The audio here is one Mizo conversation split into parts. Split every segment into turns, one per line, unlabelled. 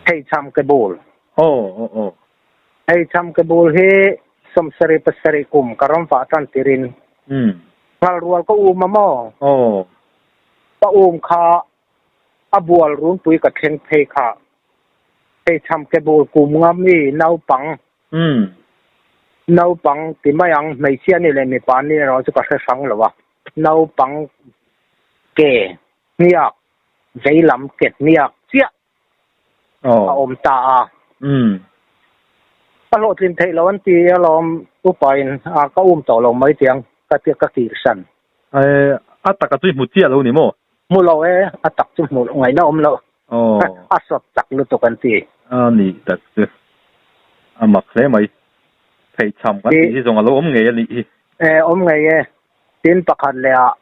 Pheichham ke bul.
Aw aw aw.
Pheichham ke bul hi 77 kum ka ram vah tan tirin. Ngal rual ka um a maw?
Aw.
Ka um kha a bual runpui ka thleng phei kha. Pheichham ke bul kum nga mi naupang. Naupang ti mai ang hmeichhia ni leh mipa ni erawh chu ka hre hrang lo a. Naupang ke hniak veilam ke hniak chiah a awm ta a. Ka hlawhtlin theih loh an ti alawm upain a ka um tawh lo mai tiang ka ti ka kirsan.
A tak a chu i hmu chiah lo ni maw?
Hmu lo e, a tak chu hmuh ngaihna awm lo. A sawt tak lutuk an ti.
A ni tak chu a mak hle mai. Pheichham kan tih hi zawng a lo awm ngei a nih hi.
E, awm ngei e. Tin pakhat leh ah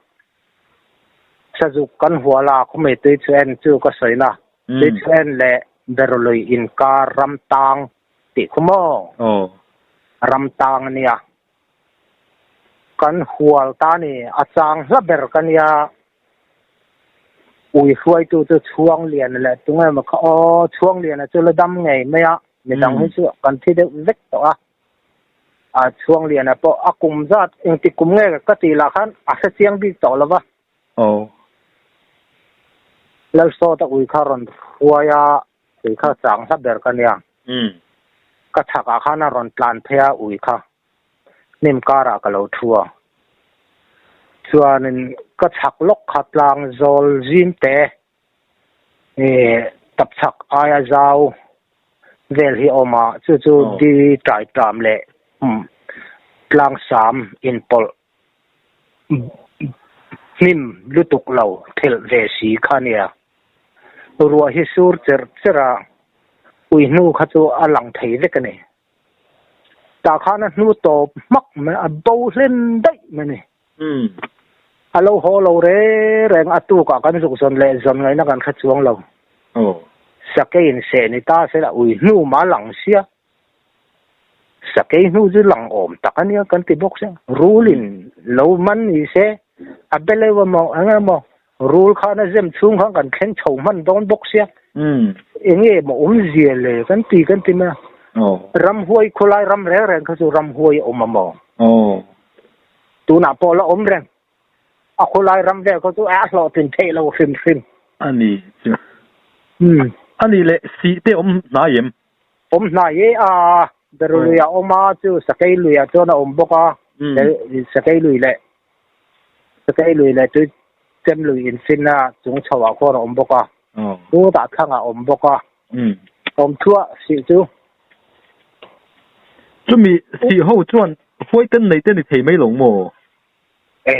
Sazuk kan hual a, khawmei tui chu en chu ka sawi na. Tui chu en leh Berului inkar ram tang tih khu maw? Ram tang a nia. Kan hual ta ni, a chang hla ber ka nia. Ui hruaitu chu Chhuangliana leh tunge maw kha aw, Chhuangliana chu la dam ngei mai a, midang hi chu kan thi deuh vek tawh a. A Chhuangliana pawh a kum zat engtik kum nge ka tih lah khan a hre chiang bik tawh lo va.
Aw.
Lalsawta ui kha rawn hruai a, ui kha chang hla ber ka nia. Ka chhakah khan a rawn tlan phei a ui kha. Hnim karah ka lo thu a. Chuanin ka chhak lawk kha tlang zawl zim te Tapchhak aia zau vel hi a awm a, chu chu di tai tam leh tlang sam inpawlh hnim lutuk lo thelh ve si kha a nia. Ruah hi sur cherh cherh a, ui hnu kha chu a lang thei vek a ni. Tah khan a hnu tawp hmak mai a bo hlen daih mai a ni. A lo haw lo reng reng a tukah kan zuk zawn leh zawn ngaihna kan hre chuang lo. Sakei in seh ni ta se la ui hnu mah lang sia. Sakei hnu chu lang awm tak a nia kan ti bawk sia. Rul in lo man ni se a be leuh emaw eng emaw Rul khan a zem chhung khan kan thleng chho hman dawn bawk sia. Enge maw awmzia le kan ti kan ti mai a. Ramhuai khawlai ram reng reng kha chu ramhuai a awm a maw? Tunah pawh la awm reng. A khawlai ram vel kha chu a hlawhtlin theih lo hrim hrim.
A ni chu. A ni leh sih te awm hnai em?
Awm hnai e a, Berului a awm a, chu Sakei luiah chuan a awm bawk a, Sakei lui leh Sakei lui leh tui chem lui infin a chung chho ah khuan a awm bawk a, chutah thlang ah a awm bawk a, awm thuah sih chu.
Chumi sih ho chuan huaiten nei te ni thei mai lo maw?
E,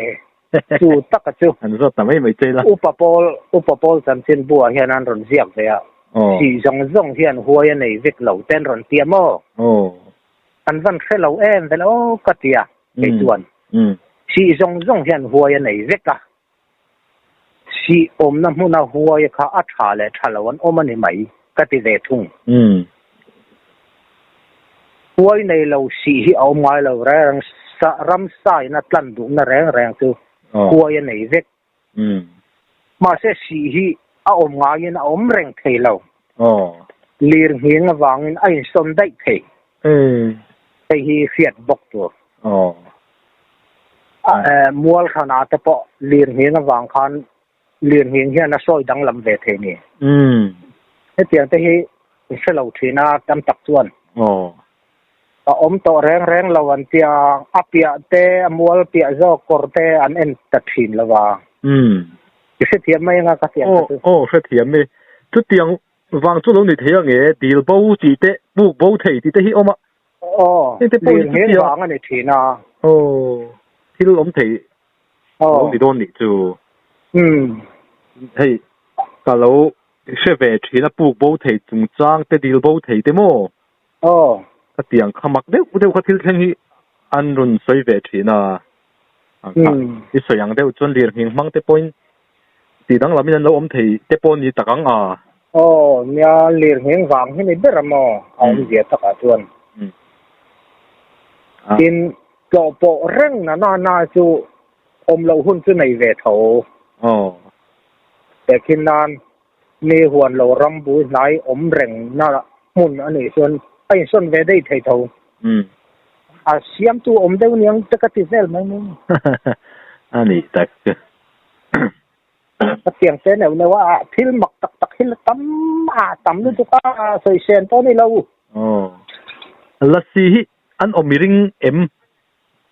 chu taka chu.
An zawt ta mai mai che ila.
Upa pawl, upa pawl chanchin buah hian an rawn ziak ve a, sih zawng zawng hian huai a nei vek lo te an rawn ti a maw? An van hre lo em vel aw ka ti a, kei chuan. Sih zawng zawng hian huai a nei vek a, sih awmna hmuna huai kha a tha leh tha lo an awm a ni mai ka ti ve thung. Huai nei lo sih hi a awm ngai lo reng reng, ramsa in a tlan duhna reng reng chu huai a nei vek. Mahse sih hi a awm ngaiin a awm reng thei lo. Lir nghing avangin a insawn daih thei. Hei hi hriat bawk tur. Mual hranah te pawh lir nghing avang khan lir nghing hian a sawi danglam ve thei ni. Hetiang te hi i hre lo thin a tam tak chuan. A awm tawh reng reng lo an tia, a piah te, a mual piah zawk kawr te an en ta thin lo a. I hrethiam mai anga ka tiang kha chu.
Aw, hrethiam e. Chutiang vang chu lo ni thei ange, dil bo tih te, buk bo thei tih te hi awm a.
Aw, lir ngheng vang a ni thin a.
Aw, thil awm thei lo ni dawn nih chu. Hei, ka lo hre ve thin a, puk bo thei chungchang te, dil bo thei te maw?
Aw.
Ka tiang kha mak deuh deuh kha thil thleng hi an rawn sawi ve thin a. I sawi ang deuh chuan lirnghing hmang te pawhin tih danglamin an lo awm thei te pawh ni tak ang a.
Aw, nia lirnghing vang hi ni ber a maw a awmzia takah chuan. Tin, tlawh pawh reng na na na chu awm loh hun chu nei ve tho.
Aw.
Tehkhin nan. Mi huan lo ram bul hnai awm reng na hmun a nih chuan a insawn ve daih thei tho. A siamtu awm deuh niang te ka ti vel mai mai.
A nih tak chu.
Ka tiang te neuh neuh a, thil mak tak tak hi la tam a, tam lutuk a, sawi sen pawh a ni lo.
Aw. Lasi hi an awm i ring em?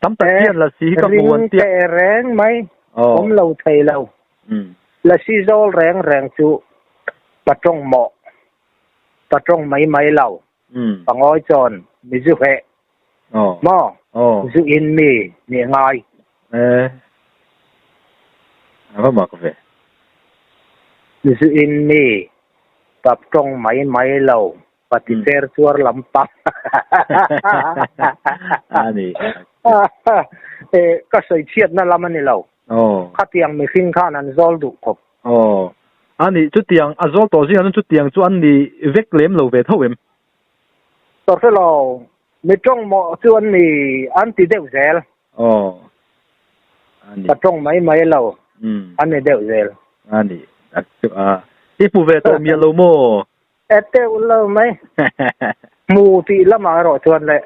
Tam tak hian lasi hi ka hmu an tia.
Ring teh reng mai, awm lo thei lo. Lasi zawl reng reng chu patawng mawh, patawng mai mai lo, pangawi chawn mi zu heh maw, zu in mi nih ngai.
A va mak ve.
Zu in mi, patawng mai mai lo. Pati cher chuar lam pang.
A ni.
E, ka sawi chhiatna lam a ni lo.
Aw.
Khatiang mihring khan an zawl duh khawp.
Aw. A ni, chutiang a zawl tawh zingah chuan chutiang chu an ni vek lem lo ve tho em?
Ka hre lo. Mi tawng mawh chu an ni, an ti deuh zel.
Aw. A ni.
Ka tawng mai mai lo. An ni deuh zel.
A ni. A, i hmu ve tawh miah lo maw?
E teuh lo mai. Hmu tih lamah erawh chuan leh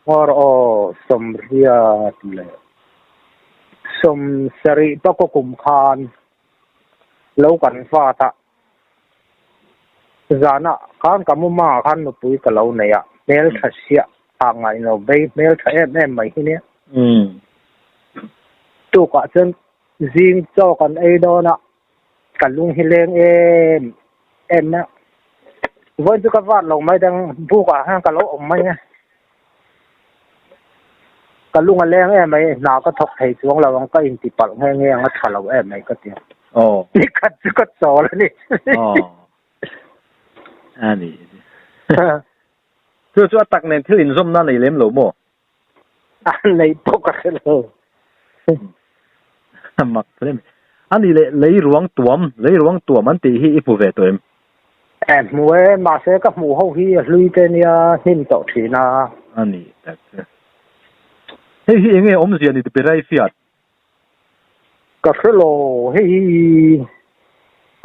ngawr aw sawmriat leh sawmsarih pakaw kum khan lo kan vat a, zanah khan ka muma ah khan nupui ka lo nei a, hmeltha siah hah ngaihno bei hmeltha em em mai hi nia. Tukah chuan zing chaw kan ei dawn a. Ka lung hi leng em em a, vawiin chu ka vat lo mai dang buk ah hian ka lo awm mai a, ka lung a leng em mai hna ka thawk thei chuang lo ang ka inti palh nghe nghe ang a tha lo em mai ka ti a, nikhat chu ka chawl a ni.
A ni. Chu chu a tak nen thil inzawmna nei lem lo maw?
A neih pawh ka hre lo.
Mak hle mai. A nih leh lei ruang tuam, lei ruang tuam an tih hi i hmu ve tawh em?
E hmu e, mahse ka hmuh ho hi a hlui te nia hnim tawh thin a.
A nih tak chu. Hei hi enge awmzia ni Birai fiat?
Ka hre lo, hei hi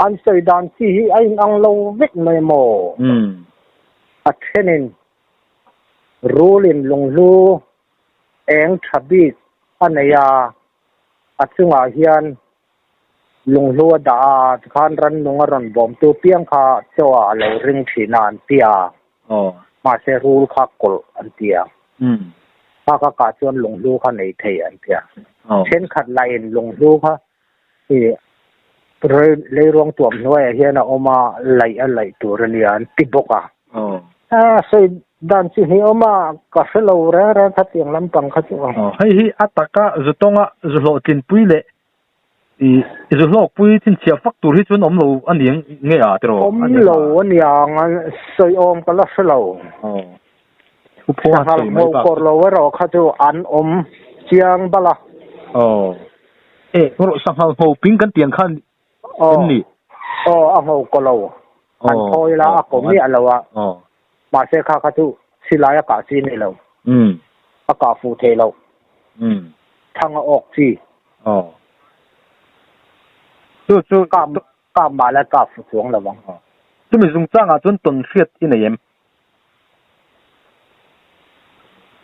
an sawi dan chi hi a inang lo vek mai maw? A thenin Rulin lunghlu eng tha bik a nei a, a chungah hian lunghlu a dah a, tikhan rannung a rawn bawmtu piang kha chaw ah a lo ring thin a an ti a, mahse rul kha kawlh an ti a, kha kha kah chuan lunghlu kha nei thei an ti a, thenkhat lahin lunghlu kha Leiruang tuam hnuaiah hian a awm a, laih a laih tur a nia an ti bawk a. A sawi dan chi hnih awm a, ka hre lo reng reng kha tiang lampang kha chu.
Hei hi a taka zu tawnga zu hlawhtlinpui leh zu hlawkpui chhinchhiah fak tur hi chuan awm lo a ni nge a tiraw?
Awm lo a nia ang, sawi awm ka la hre lo. Sanghal hmuh kawr lo erawh kha chu an awm chiang bal a.
Aw. E, rawh sanghal hmuh ping kan tiang khan em ni?
Aw, a hmuh kaw lo. An thawi la a ko miah lo a. Mahse kha kha chu silai a kah chi ni lo. A kah fuh thei lo. Thang a awk chi.
Aw. Chu chu
kap mah la kah fuh chuang lo ang.
Chumi zungchangah chuan tawn hriat i nei em?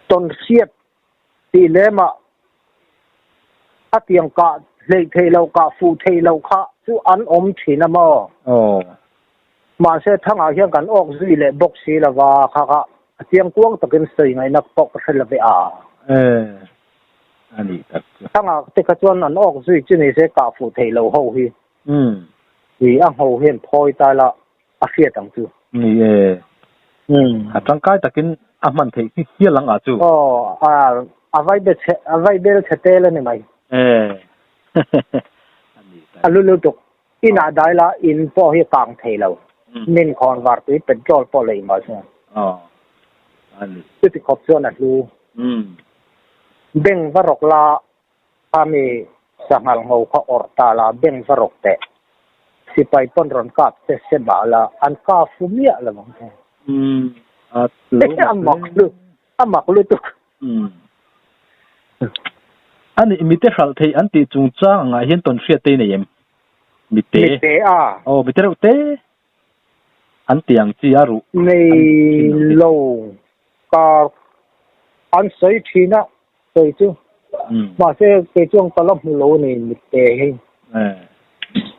Tawn hriat tih lemah a tiang kah hleih theih loh, kah fuh theih loh kha chu an awm thin a maw? Mahse thangah hian kan awk zui leh bawk si lo va, kha kha a chiang kuang takin sawi ngaihna pawh ka hre lo ve a. Thangah te kha chuan an awk zui chu ni se kah fuh theih loh ho hi. Ih a ngho hian phawi ta la a hriat ang chu.
Ni e. A tangkai takin a hman theih hi hial ang ah chu.
Aw, a a vai be chhe a vai bel chhe tel a ni mai.
E.
A lu lutuk. Inah dai la in pawh hi kang thei lo. Min khawn var tui petrol pawh lei mah chuan.
Aw. A ni.
Chuti khawp chuan a hlu. Beng va rawk la Khami sanghal ngho kha awrh ta la, beng va rawk teh. Sipai pawn rawn kap che se bah la, an kap fu miah lo ang che. A mak lu, a mak lutuk.
A nih, mite hralh theih an tih chungchang angah hian tawn hriat te i nei em? Mite.
Mite a.
Aw mite reuh te. An ti ang chi a ruh.
Nei lo ka an sawi thin a sawi chu. Mahse kei chuan ka la hmu lo a ni mite hi.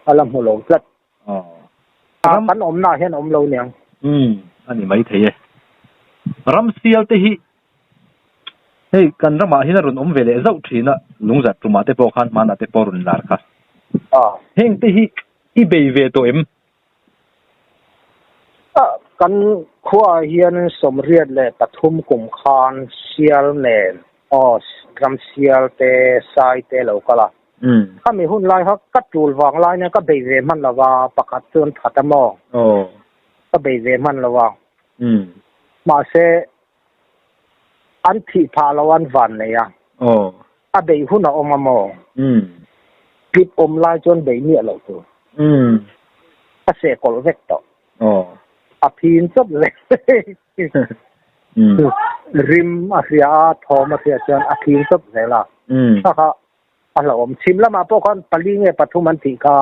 Ka la hmu lo tlat. Kan awmna ah hian awm lo niang.
A ni maithei e. Ramsial te hi hei kan ramah hian a rawn awm ve leh zauh thin a, lungzat tumah te pawh khan hmanah te pawh a rawn lar kha. Heng te hi i bei ve tawh em?
Kan khuaah hian 83 kum khan sial nen aw ramsial te sai te lo kal a. Khami hun lai kha ka tul vang lai nia ka bei ve hman lo va, pakhat chuan that a maw? Ka bei ve hman lo va. Mahse an thih phah lo an van nei a. A bei hun a awm a maw? Tlip awm lai chuan bei miah loh tur. A seh kawlh vek tawh. A phin chawp vek. Rim a hria a, thawm a hria chuan a phin chawp zel a. Kha kha a hlauhawm. Chhim lamah pawh khan pali nge pathum an tih kha.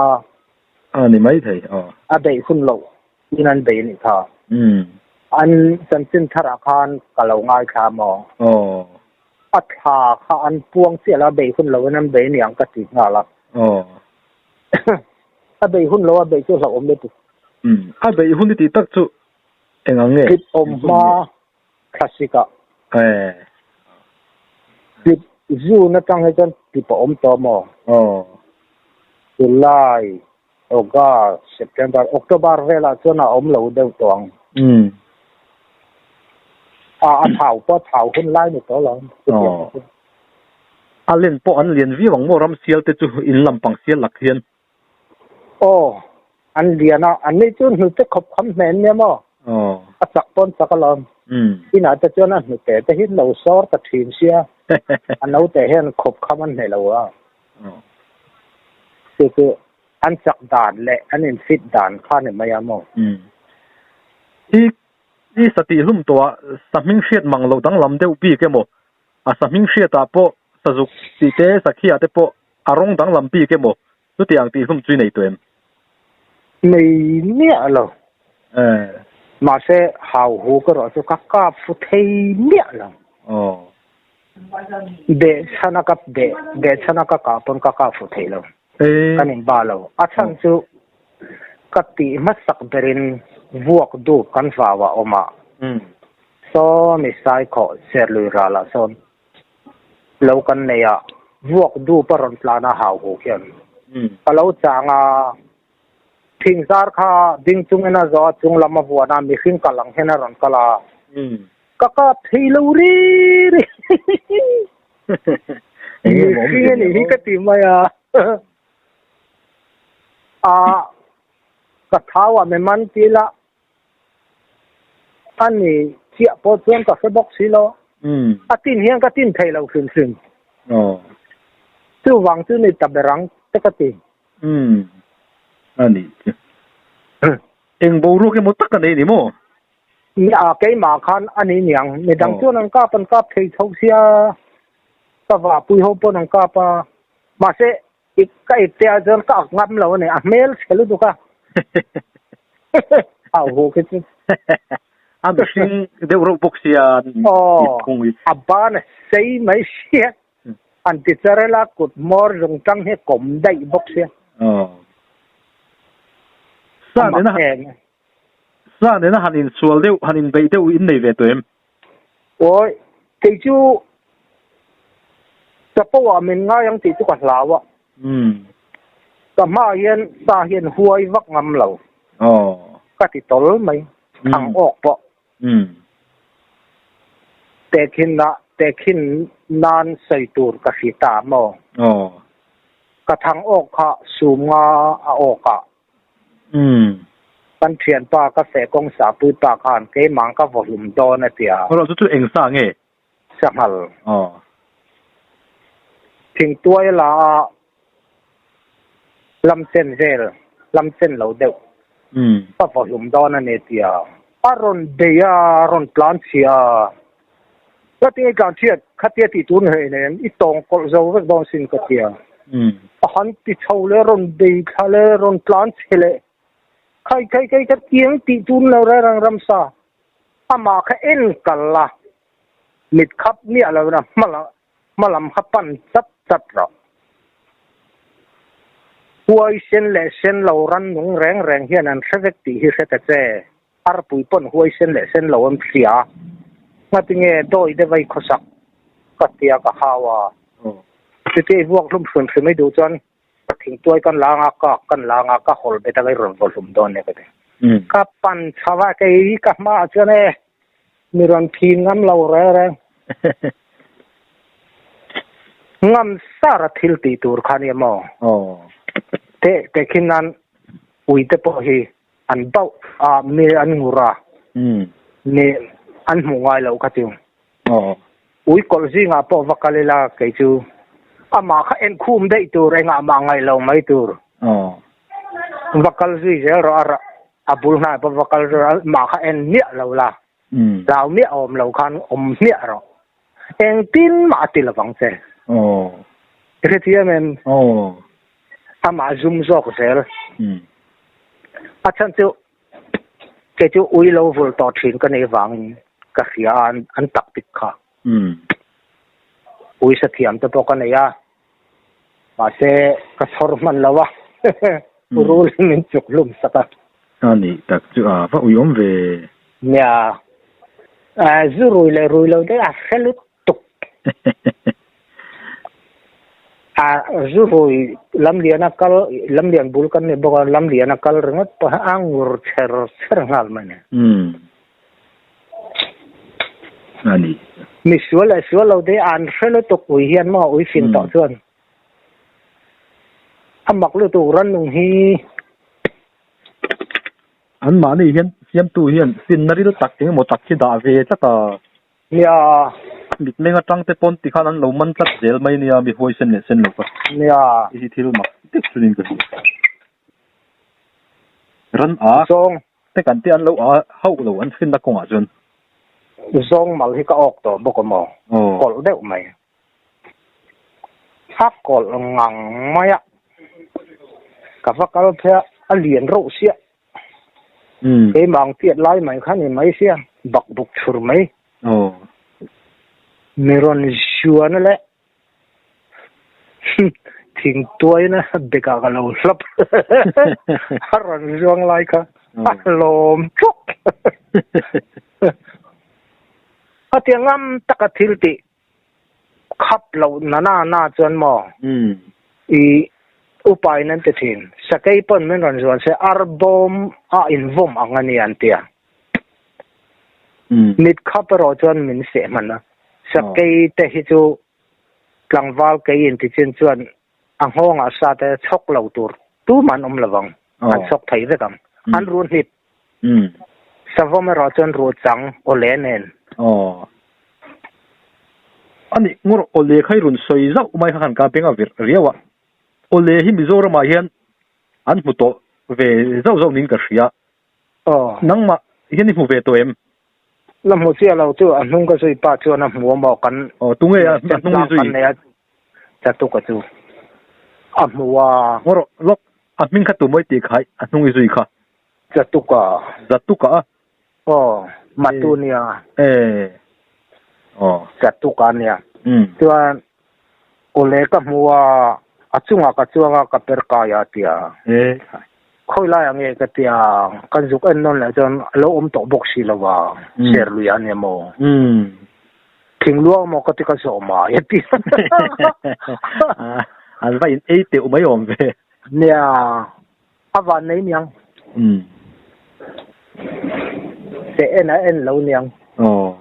A ni maithei aw.
A beih hun loh in an bei anih kha. An chanchin tharah khan ka lo ngaithla maw?
Aw.
A thla kha an puang chiah lo a beih hun lohin an bei aniang ka ti nghal a.
Aw.
A beih hun lo a beih chu hlauhawm lutuk.
A beih hun i tih tak chu eng ang nge?
Tlip awm hma thlasik ah.
Eh.
Tlip June atang hi chuan tlip a awm tawh maw?
Aw.
July, August, September, October velah chuan a awm lo deuh tawh ang.
Umm.
A a thau pawh a thau hun lai ni tawh lo.
Aw. A len pawh an lian viau ang maw ramsial te chu in lampang sial lak hian.
Aw, an lian a, an ni chu hnute khawp kham hmel nia maw?
Aw.
A chak pawn chak alawm.
Umm.
Inah te chuan a hnute te hi lo sawr ta thin sia, a naute hian khawp kham an hneh lo a.
Aw.
Chu chu an chak dan leh an in fit dan kha ni mai a maw?
Umm. I i satih hlum tawh a, sahming hriat mang loh danglam deuh bik emaw? A sahming hriatah pawh sazuk tih te, sakhiah te pawh a rawng danglam bik emaw chutiang tih hlum chu i nei tawh em?
Nei miah lo.
Eh.
Mahse hau hu ka rawh chu ka kap fu thei miah lo.
Aw.
Beh chhana ka beh beh chhana ka kah pawn ka kap fu thei lo.
Eh.
Kan in ba lo. A chhan chu ka tih hmasak berin vuak dup kan vau a awm a.
Umm.
Saw mi sai khawh Serlui ralah sawn lo kan nei a, vuak dup a rawn tlan a hau hu khian ka lo chang a, thing zar kha ding chungin a zawh a chung lam a vuan a, mihring kal ang hian a rawn kal a, ka kap thei lo ri ri mihring a nih hi ka ti mai a, a ka thau a mi man til a. A ni chiah pawh chuan ka hre bawk si lo. A tin hian ka tin thei lo hrim hrim. Chuvang chu ni ta ber ang te ka ti.
Umm. A ni chu. Eng boruak emaw tak a nei ni maw?
A keimah khan a ni niang. Midang chuan an kap an kap thei chho sia. Ka vahpui ho pawn an kap a. Mahse I ka ip te ah chuan ka ak ngam lo a ni, a hmel chhe lutuk a. Au hu khi chu.
A mihring deuh reuh bawk sia
Aw, a ban a sei mai sia. An ti charela kut hmawr zung tang hi kawm daih bawk sia.
Aw. Sa nena sa nena han insual deuh, han inbeih deuh in nei ve tawh em?
Awi, kei chu chapo ah min ngai ang tih chu ka hlau a. Ka hmaah hian sa hian huai vak ngam lo. Ka ti tawl mai, thang awk pawh. Tehkhin ah, tehkhin nan sawi tur ka hri ta maw? Ka thang awk kha sum nga a awk ah. Kan thianpa ka feh kawng sahpui pa khan keimah ka vaw hlum dawn a ti a.
Rawh chu chu eng sa nge?
Sanghal.
Aw.
Thingtuai la a lam chen vel, lam chen lo deuh. Ka vaw hlum dawn a ni a ti a. A rawn bei a, a rawn tlan chhia a. Ka ti tlan chhiat, khatia tih tur ni hleinem, i tawng kawlh zo vek dawn sin ka ti a. A han ti chho leh rawn bei thla leh rawn tlan chhe leh khai khai khai kha tiang tih tun lo reng reng ramsa amah kha en kal a mit khap miah lo in a hma hma lam kha pan chat chat rawh. Huai sen leh sen lo rannung reng reng hian an hre vek tih hi hre ta che. Arpui pawn huai sen leh sen lo an hria. Ngatinge dawi deuh a i khawsak ka tia ka hau a. Chutia i vuak hlum hrim hrim i duh chuan ka thingtuai kan la anga ka kan la anga ka hawl bet a i rawn vaw hlum dawn nia ka ti. Ka pan chho a kei ka hmaah chuan e mi rawn phin ngam lo reng reng. Ngam sar a thil tih tur kha nia maw? Teh tehkhin nan ui te pawh hi an bauh a mi an ngur a mi an hmuh ngai loh kha chu. Ui kawlh zingah pawh va kal ila kei chu amah kha en khum daih tur engah mah ngaih lo mai tur. Va kal zui zel rawh a a bul hnai pawh va kal rawh a mah kha en miah lo la hlau miah awm lo khan awm hmiah rawh. Engtin mah a ti lovang che. I hrethiam em? Amah zum zawk zel. A chhan chu kei chu ui lo vul tawh thin ka nei vangin ka hria a an tak tik kha. Ui sathiam te pawh ka nei a, mahse ka chhawr hman lo a, rul in min chuk hlum sak a.
A nih tak chu a va ui awm ve.
Nia, zu rui leh rui lo te a hre lut tuk. A zu rui lamliana kal lamlian bul kan ni bawk a lamliana kal ringawt pawh hi a ngur chher chher nghal mai ni.
Umm. A ni.
Mi sual leh sual lo te an hre lutuk ui hian maw ui fing tawh chuan a mak lutuk rannung hi.
An mahni hian siamtu hian finna ril tak engemaw tak hi dah ve tlat a.
Nia.
Mitmeng atang te pawn tikhan an lo man tlat zel mai nia mi huaisen leh sen lo kha.
Nia.
Hei hi thil mak deuh chunin ka hria. Ran a.
Zawng.
Te kan te an lo a hauh lo an finna kawngah chuan.
Zawng mal hi ka awk tawh bawk a maw. Kawlh deuh mai. A kawlh ngang mai a. Ka va kal phei a, a lian reuh sia. Keimah ang tiat lai mai kha ni mai sia, bak buk chhur mai. Mi rawn zuan a le thingtuaina bekah ka lo hlap. A rawn zuang lai kha a hlawm ṭawk. A tia ngam taka thil tih khap loh na na na chuan maw i upa in an ti thin. Sakei pawn min rawn zuan se ar bawm a invawm ang a ni an ti a. Mit khap erawh chuan min seh hman a. Sakei te hi chu tlangval kei in ti chin chuan a nghawngah sa te chhawk lo tur tumah an awm lo vang. An chhawk thei vek ang. An ruh hnip. Savawm erawh chuan ruh chang awle nen.
Aw. A nih ngawr awle kha i rawn sawi zauh mai kha khan ka beng a virh riau a. Awle hi Mizoramah hian an hmu tawh ve zauh zauh niin ka hria.
Aw.
Nangmah hian i hmu ve tawh em?
La hmu chiah lo chu a hnung ka zui pa chuan a hmu a maw kan
Aw tunge a hnung i zui?
Kan nei a Chatuka chu a hmu a.
Ngaw rawh lawk a hming kha tu mawi tih kha a hnung i zui kha.
Chatuka.
Zatuka a.
Aw Matu nia.
E aw.
Chatuka nia. Chuan Awle ka hmu a, a chungah ka chuang a, ka per kai a tia.
E.
Khawi laiah nge ka tia, kan zuk en nawn leh chuan a lo awm tawh bawk si lo a, ser lui a nia maw. Thing luang maw ka ti ka zawh mai a ti.
An va in ei teuh mai awm ve.
Nia, a van nei niang. Se en a en lo niang.
Aw.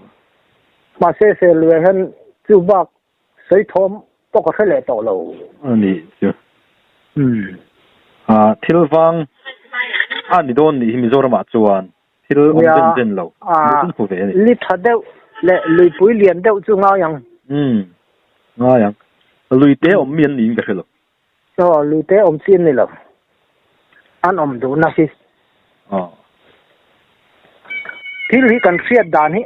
Mahse ser lui ah hian chu bak Sawi thawm pawh ka hre leh tawh lo.
A nih chu. Umm. Ah, thil vang a ni dawn nih hi Mizoramah chuan thil awm zen zen lo.
Ah, li tha deuh leh luipui lian deuh chu ngai ang.
Umm, ngai ang. Luite awm mi an niin ka hre lo.
Aw, luite awm chi an ni lo. An awm duhna hi.
Aw.
Thil hi kan hriat dan hi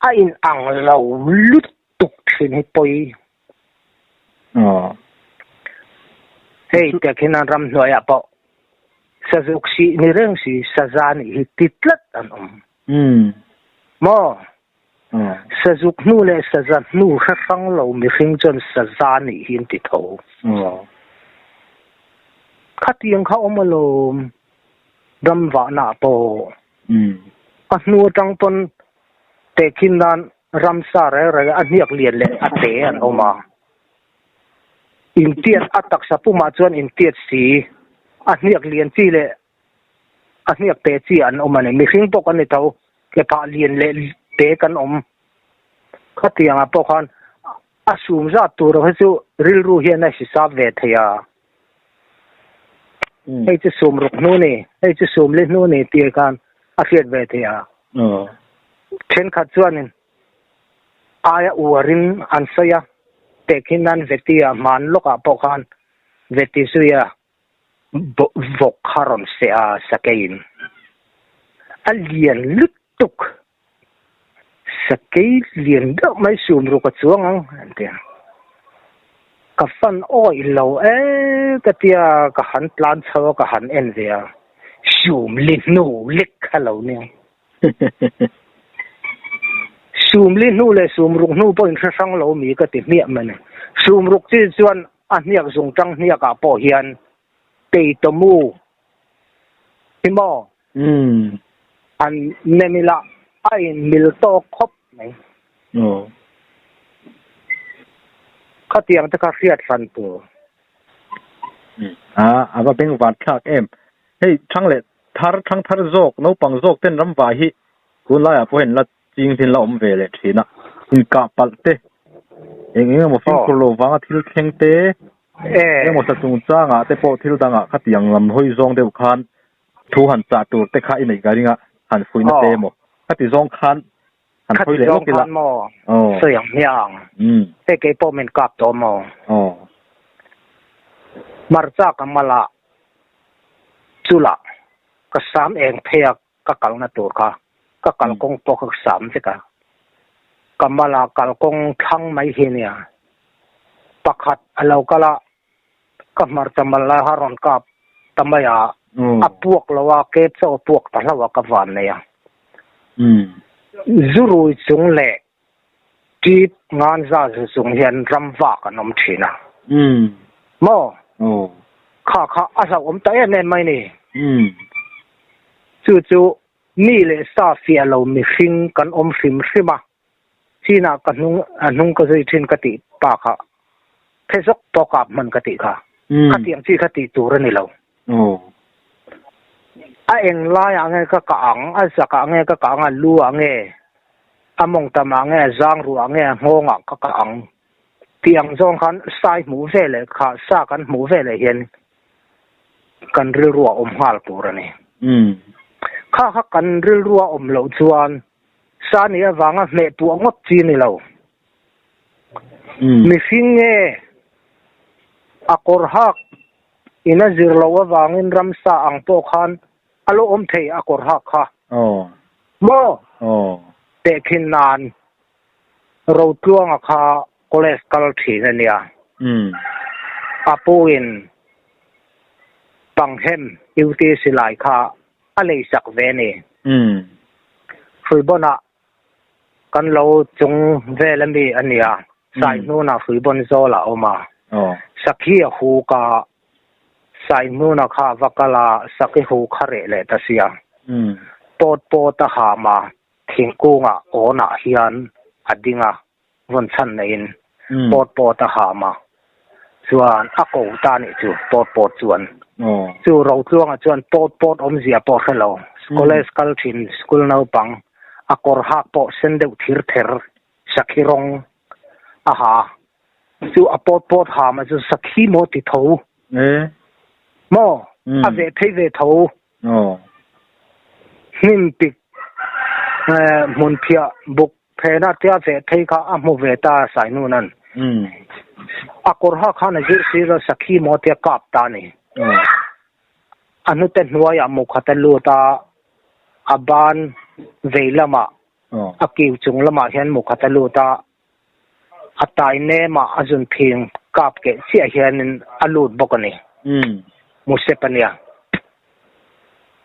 a in ang lo lut. tuk thin hi pawi.
Aw.
Hei tehkhin an ramhnuaiah pawh sazuk sih ni reng si saza nih hi ti tlat an awm. Maw? Sazuk hnu leh saza hnu hre hrang lo mihring chuan saza nih hi an ti tho. Khatiang kha awm alawm ramvahnaah pawh. A hnu atang pawn tehkhin nan ramsa reng reng a hniak lian leh a te an awm a. Intiat a taksa pumah chuan intiat si, a hniak lian chi leh a hniak te chi an awm a ni. Mihring pawh kan ni tho, ke phah lian leh te kan awm. Khatiangah pawh khan a sum zat tur hi chu rilru hian a hisap ve thei a. Hei chu sum ruk hnu ni, hei chu sum li hnu ni tih khan a hriat ve thei a. Thenkhat chuanin aia uarin an sawi a, tehkhin nan Veti-a hman lawkah pawh khan Veti zuia vawk kha rawn seh a, sakeiin a lian lutuk, sakei lian deuh mai sum ruk a chuang ang an ti a, ka fan awih lo e ka tia ka han tlan chho a ka han en ve a, sum li hnu lek kha lo nia. Sum li hnu leh sum ruk hnu pawh inhre hrang lo mi ka ti hmiah mai ni. Sum ruk chi chuan a hniak zung tang hniakah pawh hian Peitomu hi maw han nem ila a inmil tawk khawp mai. Khatiang te kha hriat hran tur.
A va bengvar thlak em. Hei thang leh Thar thang thar zawk, naupang zawk ten ramvai hi tunlaiah pawh hian la ching hin la awm ve leh thin a. Inkah palh te, eng eng emaw fimkhur lo vanga thil thleng te, eng emaw sa chungchangah te pawh thil dangah khatiang lam hawi zawng deuh khan thu han chah tur te kha i neih ka ring a, han fuihna te emaw khati zawng khan han hawi leh lawk ila.
Sawi ang hmiang. Hei kei pawh min kap tawh maw? Hmarcha ka mal a. Chula ka sam eng phei a ka kalna tur kha ka kalkawng pawh kha ka sam vek a, ka mala kalkawng thlang mai hi ania. Pakhat a lo kal a, ka hmarcha mal lai kha a rawn kap ta mai a, a puak lo a, kep chauh a puak ta hlauh a ka van nei a. Zurui chung leh Tip ngan za zu chung hian ram vak an awm thin a. Maw? Kha kha a hlauhawm ta em em mai ni. Chu chu mi leh sa fiah lo mihring kan awm hrim hrim a. Chinah ka hnung a hnung ka zui thin ka tih pa kha phe zawk pawh kap hman ka tih kha. Khatiang chi kha tih tur a ni lo. A eng laiah nge ka kah ang, a zakah nge ka kah ang, a lu ah nge, a mawng tamah nge, a zang ruah nge, a nghawngah ka kah ang tih ang zawng khan sai hmuh ve leh kha sa kan hmuh ve leh hian kan rilru a awm nghal tur a ni. Kha kha kan rilru a awm loh chuan sa nih avanga hmeh puah ngawt chi ni lo. Mihring nge a kawr hak In a zir loh avangin ramsa ang pawh khan a lo awm thei a kawr hak kha. Maw? Tehkhin nan Rotluanga kha college kal thin a nia. A pu in Panghem UTC lai kha a leisak ve a ni. Hruibawnah Kan lo chung vel a mi a nia, Saihnuna hruibawn zawl a awm a. Sakhi a huk a, Saihnuna kha a va kal a, Sakhi hu kha reh leh ta sia. Pawt pawt a ham a, thingkungah awnah hian a ding a, vawn chhan neiin pawt pawt a ham a, chuan a ko ta nih chu pawt pawt chuan. Chu Rotluanga chuan pawt pawt awmzia pawh hre lo, college kal thin school naupang a kawr hak pawh sen deuh thir ther sakhi rawng a ha chu a pawt pawt ham a chu sakhi maw ti tho maw a veh phei ve tho. Hnim pik hmun phiah buk Phena tia veh phei kha a hmu ve ta Sainuna'n. A kawr ha khan a zir sir a, sakhi maw tia kap ta a ni. A hnute hnuaiah mu khat a lut a, a ban vei lamah, a kiu chung lamah hian mu khat a lut a, a tai nemah a zun phing kap keh chiah hianin a lut bawk a ni. Musep ania.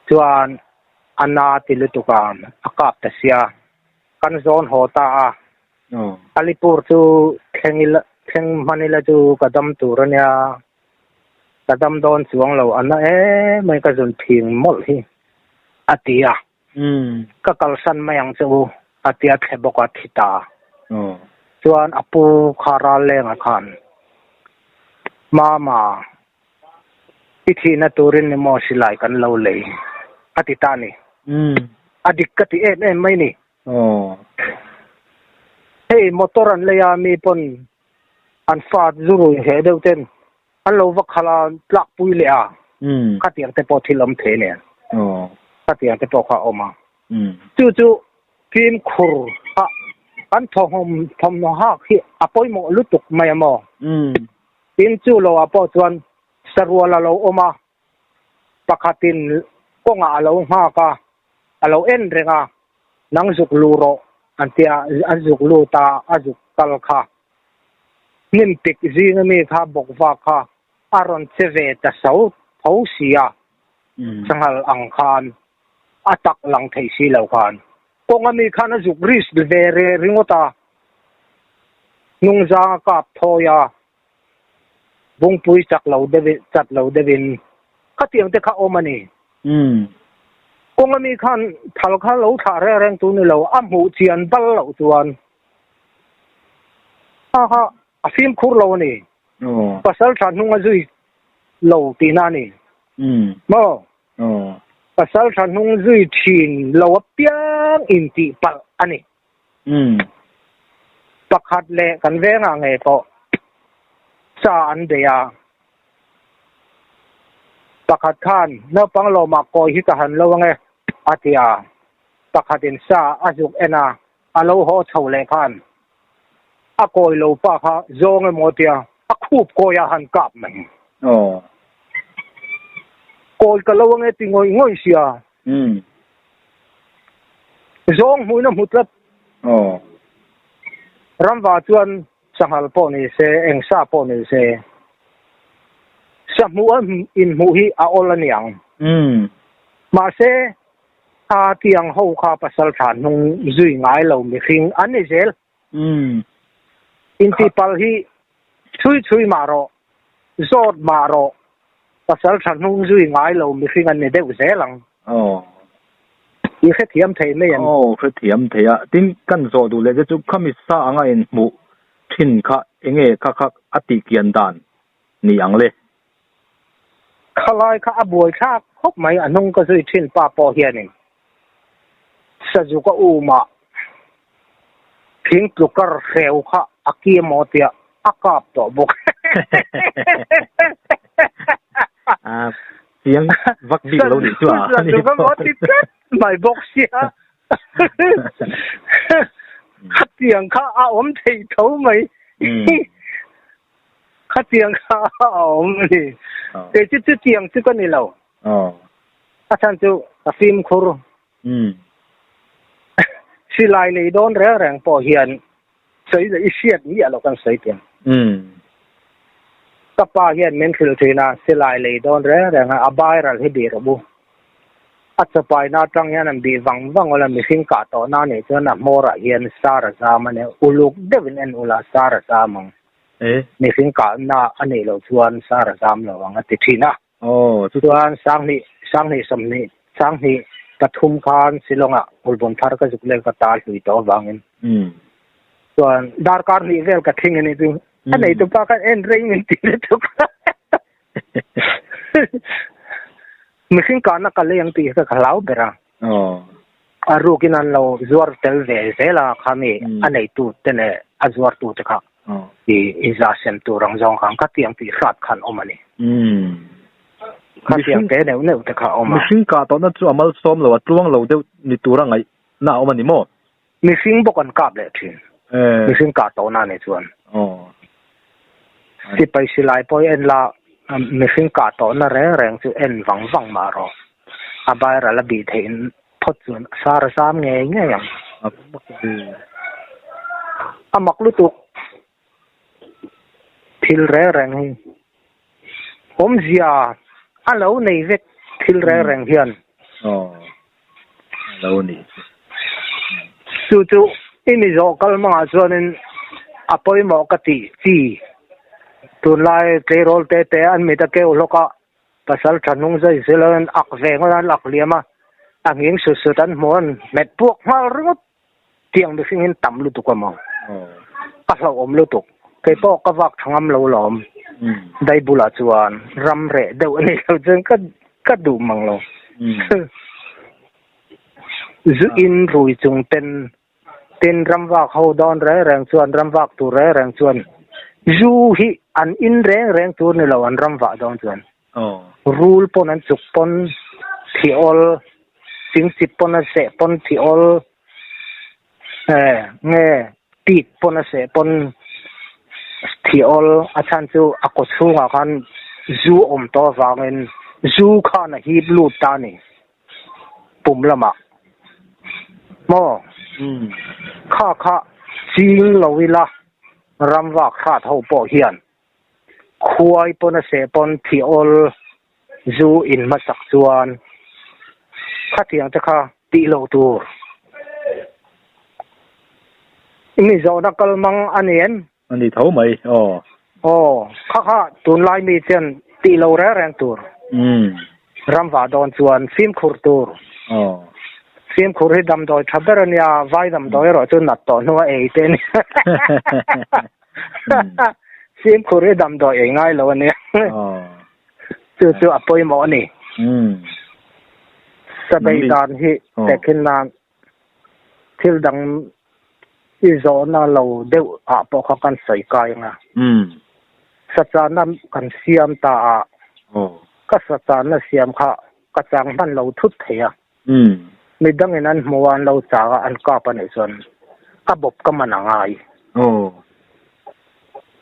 Chuan a na ti lutuk a, a kap ta sia. Kan zawn haw ta a. Alipur chu thleng ila thleng hman ila chu ka dam tur ania. Ka dam dawn chuang lo a na em mai ka zun phing mawlh hi a ti a. Ka kalsan mai ang che u a tia thle bawk a thi ta. Chuan a pu kha ral lengah khan Mama i thihna turin ni maw silai kan lo lei a ti ta a ni. A dik ka ti em em mai ni. Hei motor an lei a mi pawn an fa zu rui hle deuh ten an lo va khalh a tlakpui leh a khatiang te pawh thil awm thei nen khatiang te pawh kha a awm a chu chu fimkhur kha kan thawhawm thawmhnaw hak hi a pawimawh lutuk mai a maw tin chu lo ah pawh chuan sarual a lo awm a pakhatin kawngah a lo nghak a a lo en reng a nang zuk lu rawh an tia an zuk lut a a zuk kal kha hnim pik zing ami kha bawk vak kha a rawn che ve ta so tho si a sanghal ang khan a tak lang thei si lo khan kawng ami khan a zuk risk ve re ringawt a hnungzang a kap thawi a Bungpui chak lo deuhin chat lo deuhin khatiang te kha awm a ni. Kawng ami khan thal kha lo thlah reng reng tu ni lo, a hmuh chian bal loh chuan kha kha a fimkhur lo a ni. Pasal tha hnung a zui lo tihna a ni. Maw? Pasal tha hnung zui thin lo apiang intih palh a ni. Pakhat leh kan vengah ngei pawh sa an bei a, pakhat khan naupang lawmah kawi hi ka han lo ange a ti a, pakhatin sa a zuk en a, a lo haw chho leh khan a kawi lo pa kha zawng emaw tia a khup kawi a han kap mai. Kawi ka lo ange ti ngawih ngawih sia. Zawng hmuin a hmu tlat. Ramva chuan sanghal pawh ni se, eng sa pawh ni se, sa hmuh a inhmuh hi a awl a ni ang. Mahse, a tiang ho kha pasal tha hnung zui ngai lo mihring an ni zel. Intihpalh hi chhui chhui mah rawh, zawt mah rawh, pasal tha hnung zui ngai lo mihring an ni deuh zel ang. I hrethiam thei mai em?
Aw, hrethiam thei a. Tin, kan zawh duh leh te chu khami sa anga inhmuh thin kha enge kha kha a tihkian dan ni ang le?
Khalai kha a buaithlak khawp mai, a hnung ka zui thin pa pawh hianin Sazuk a um a, thing tlukar hreu kha a ki emaw tia a kap tawh bawk.
A chiang vak bik lo nih chu a.
Sazuk emaw ti tlat mai bawk sia. Khatiang kha a awm thei tho mai. Khatiang kha a awm a ni. Kei chu chutiang chu ka ni lo. A chhan chu ka fimkhur. Silai lei dawn reng reng pawh hian sawi leh i hriat miah loh kan sawi tiang. Ka pa hian min hrilh thin a, silai lei dawn reng reng a, a bairal hi bih rawh u. A chapaina atang hian an bih vang vang ula, mihring kah tawhna anih chuan a hmawrah hian sar a zam a nia, uluk deuhin en ula sar a zam ang. Mihring kahna a nih loh chuan sar a zam lo ang a ti thin a. Chuan sanghnih, sanghnih sawmhnih, sanghnih pathum khan Shillong-ah Ulbun thar ka zuk leng ka ta hlui tawh avangin. Chuan darkar hnih vel ka thing a nih chu. A neitu pa khan en reng min ti lutuk. Mihring kahna ka lei ang tih kha ka hlau ber a. A rukin an lo zuar tel ve zel a khami a neitu te leh a zuartu te kha i inzah sem tur ang zawng khan khatiang tih hrat khan awm a ni. Khatiang te neuh neuh te kha a awm a.
Mihring kah tawhna chu a malsawm lo, a tluang lo deuh ni tura ngaihna a awm a ni maw?
Mihring bawk an kap leh thin. Mihring kah tawhna nih chuan. Sipai silai pawh hi en la, mihring kah tawhna reng reng chu en vang vang mah rawh. A viral a bih theih phawt chuan sar a zam ngei ngei ang. A mak lutuk. Thil reng reng hi. Awmzia a lo nei vek thil reng reng hian.
Aw, a lo ni chu.
Chu chu i mi zawh kal hmangah chuanin a pawimawh ka tih chi. Tunlai tleirawl te te an mit a keu hlawk a, pasal tha hnung zai zel an ak ve ngawt a, an ak liam a, a nghing sut sut an hmuh an hmet puak nghal ringawt. Tiang mihring hian tam lutuk a maw? A hlauhawm lutuk. Kei pawh ka vak tha ngam lo lawm. Dai bulah chuan ram reh deuh a nih loh chuan ka ka duh mang lo. Zu in rui chung ten tin ram vak ho dawn reng reng chuan ram vak tur reng reng chuan zu hi an in reng reng tur ni lo an ram vah dawn chuan. Rul pawn an chuk pawn thi awl, chingchip pawn a seh pawn thi awl, nge tik pawn a seh pawn thi awl a chhan chu a kaw chhungah khan zu awm tawh avangin zu khan a hip lut ta a ni pum lamah maw kha kha ching lo ila ramvak hrat ho pawh hian Khuai pawn a seh pawn thi awl zu in hmasak chuan khatiang te kha tih loh tur. I mi zawhna kal mang a ni em?
A ni tho mai, aw.
Aw, kha kha tunlai mi chuan tih lo reng reng tur.
Umm.
Ramvah dawn chuan fimkhur tur.
Aw.
Fimkhur hi damdawi tha ber a nia, vai damdawi erawh chu nat tawh hnua ei te a ni. Fimkhur hi damdawi ei ngai lo a nia. Chu chu a pawimawh a ni. Sabei dan hi tehkhin nan thil dang i zawhna lo deuh ah pawh kha kan sawi kai ang a. Sachana kan siam ta a, ka sachana siam kha ka chang hman lo thut thei a. Midangin an hmu a, an lo chak a, an kap a nih chuan a bawp ka man a ngai.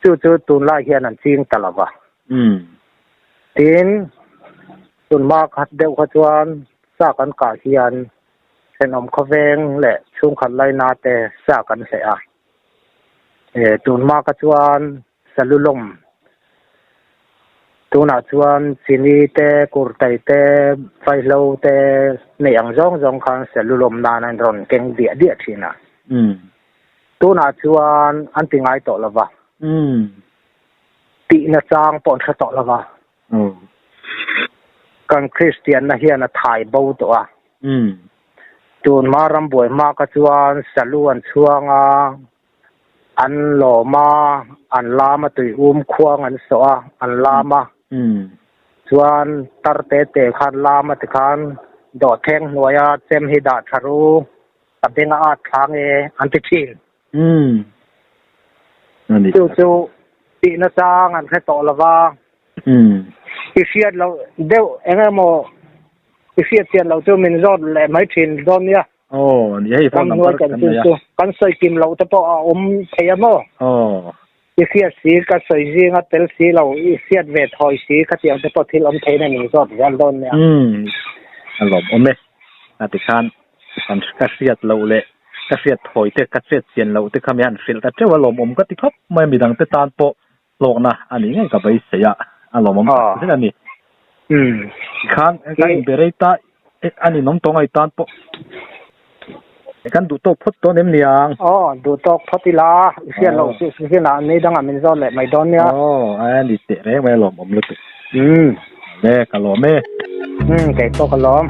Chu chu tunlai hian an ching ta lo va. Tin, tunhma khat deuh kha chuan sa kan kah hian thenawm khawveng leh chhungkhat laina te sa kan hleh a. Tunhma kha chuan Salulawm. Tunah chuan chini te, kurtai te, vaihlo te neih ang zawng zawng khan salulawm nan an rawn keng diah diah thin a. Tunah chuan an ti ngai tawh lo va. Tihna chang pawh an hre tawh lo va. Kan Kristianna hian a thai bo tawh a. Tunhma rambuai hma kha chuan salu an chhuang a. An lawm a, an lam a tui um khuang an sawh a, an lam a. Chuan tar te te khan lam a tikhan dawhtheng hnuaia chem hi dah tha ru, ka beng a at thlang e an ti thin. Chu chu tihna chang an hre tawh lo va. I hriat loh deuh eng emaw i hriat chian loh chu min zawt leh mai thin dawn nia.
Aw, ni hei phone number
kan nei a. Kan sawi kim loh te pawh a awm thei a maw?
Aw.
I hriat si, ka sawi zing a tel si lo, i hriat ve thawi si, khatiang te pawh thil awm theiin a ning zawt zel dawn nia.
Umm, a lawmawm e. A tikhan kan ka hriat loh leh ka hriat thawi te, ka hriat chian loh te kha mi han hrilh ta teuh a lawmawm ka ti khawp mai a, midang te tan pawh hlawkna a nih ngei ka beisei a, a lawmawm tak zet a ni. Tikhan kan inbe rei ta a ninawm tawh ngai tan pawh kan duh tawk phawt dawn em niang?
Aw, duh tawk phawt ila, i hriat loh chu hinah ni dangah min zawt leh mai dawn nia.
Aw, a ni teh reng mai a lawmawm lutuk. Le, ka lawm e.
Kei pawh ka lawm.